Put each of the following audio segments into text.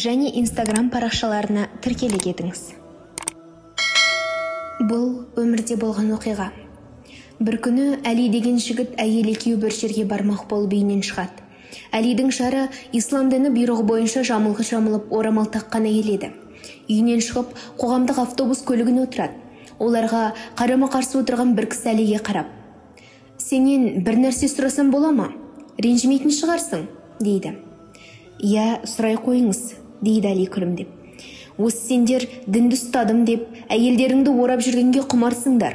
Және Инстаграм парақшаларына тіркеле кетіңіз. Бұл өмірде болған оқиға. Бір күні Әли деген жігіт әйел екеуі бір жерге бармақ болып үйінен шығады. Әлидің жары ислам діні бұйрығы бойынша жамылғы жамылып, орамал таққан әйел еді. Үйінен шығып, қоғамдық автобус көлігіне отырады. Оларға қарама-қарсы отырған бір кісі Әлиге қарап: «Сенен бір нәрсе сұрасам бола ма? Ренжімейтін шығарсың», – дейді. «Иә, сұрай қойыңыз», – дейді Әли күлімдеп. «Осы сендер дінді ұстадым деп, әйелдеріңді орап жүргенге құмарсыңдар.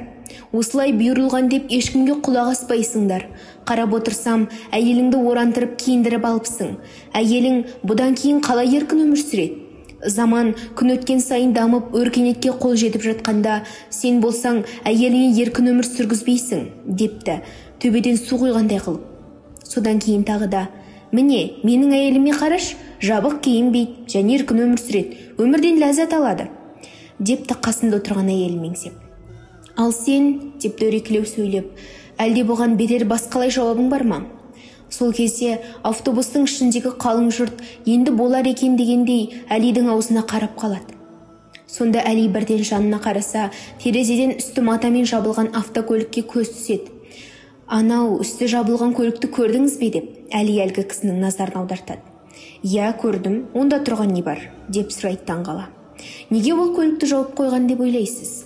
Осылай бұйырылған деп, ешкімге құлақ аспайсыңдар. Қарап отырсам, әйеліңді орантырып киіндіріп алыпсың. Әйелің бұдан кейін қалай еркін өмір сүреді? Заман күн өткен сайын дамып, өркениетке қол жетіп жатқанда, сен болсаң, әйеліңе еркін өмір сүргізбейсің», – депті төбеден су құйғандай қылып. Содан кейін тағы да: «Міне, менің әйеліме қараш, жабық киінбейді және еркін өмір сүреді, өмірден ләззат алады», – депті қасында отырған әйелін меңзеп. «Ал сен, – деп дөрекілеу сөйлеп, – әлде бұған бетер басқалай жауабың бар ма?» Сол кезде автобустың ішіндегі қалың жұрт енді болар екен дегендей Әлидің аузына қарап қалады. Сонда Әли бірден жанына қараса, терезеден үсті матамен жабылған автокөлікке көз түседі. «Анау үсті жабылған көлікті көрдіңіз бе?» – деп Әли әлгі кісінің назарын аудартады. «Иә, көрдім, онда тұрған не бар?» – деп сұрайды таңғала. «Неге ол көлікті жауып қойған деп ойлайсыз?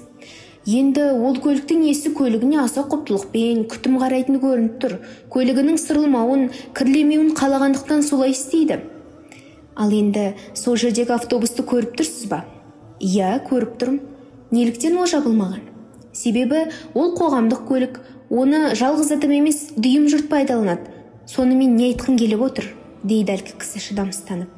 Енді ол көліктің иесі көлігіне аса ұқыптылықпен, күтім қарайтыны көрініп тұр. Көлігінің сырылмауын, кірлемеуін қалағандықтан солай істейді. Ал енді сол жердегі автобусты көріп тұрсыз ба?» «Иә, көріп тұрмын. Неліктен ол жабылмаған?» «Себебі ол қоғамдық көлік, оны жалғыз адам емес, дүйім жұрт пайдаланады. Сонымен не айтқың келіп отыр?» – дейді әлгі кісі шыдамсызданып.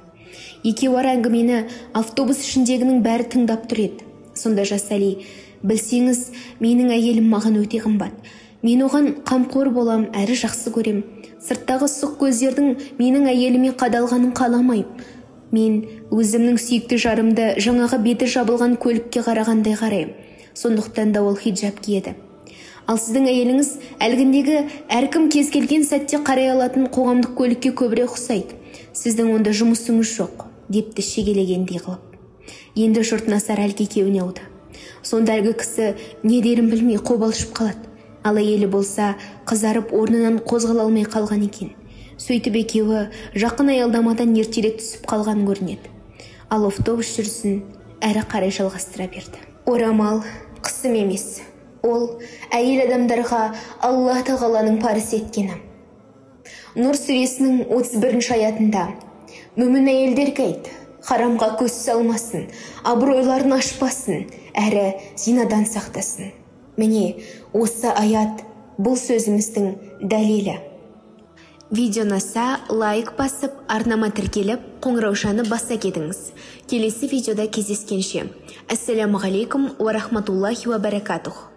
Екеуара әңгімені автобус ішіндегінің бәрі тыңдап тұр еді. Сонда жас Әли: «Білсеңіз, менің әйелім маған өте қымбат. Мен оған қамқор болам әрі жақсы көрем. Сырттағы сұқ көздердің менің әйеліме қадалғанын қаламаймын. Мен өзімнің сүйікті жарымды жаңағы беті жабылған көлікке қарағандай қараймын. Сондықтан да ол хиджаб киеді. Ал сіздің әйеліңіз әлгіндегі әркім кез келген сәтте қарай алатын қоғамдық көлікке көбірек ұқсайды. Сіздің онда жұмысыңыз жоқ», – депті шегелегендей қылып. Енді жұрт назары әлгі екеуіне ауды. Сонда әлгі кісі не дерін білмей қобалжып қалады. Ал әйелі болса, қызарып, орнынан қозғала алмай қалған екен. Сөйтіп екеуі жақын аялдамадан ертерек түсіп қалған көрінеді. Ал автобус жүрісін әрі қарай жалғастыра берді. Орамал қысым емес, ол әйел адамдарға Алла Тағаланың парыз еткені. Нұр сүресінің 31 аятында: «Мүмін әйелдерге айт, харамға көз салмасын, абыройларын ашпасын әрі зинадан сақтасын». Міне, осы аят бұл сөзіміздің дәлелі. Видео ұнаса, лайк басып, арнама тіркеліп, қоңыраушаны баса кетіңіз. Келесі видеода кездескенше, ассалямағалейкум уа рахматуллахи уа баракатух.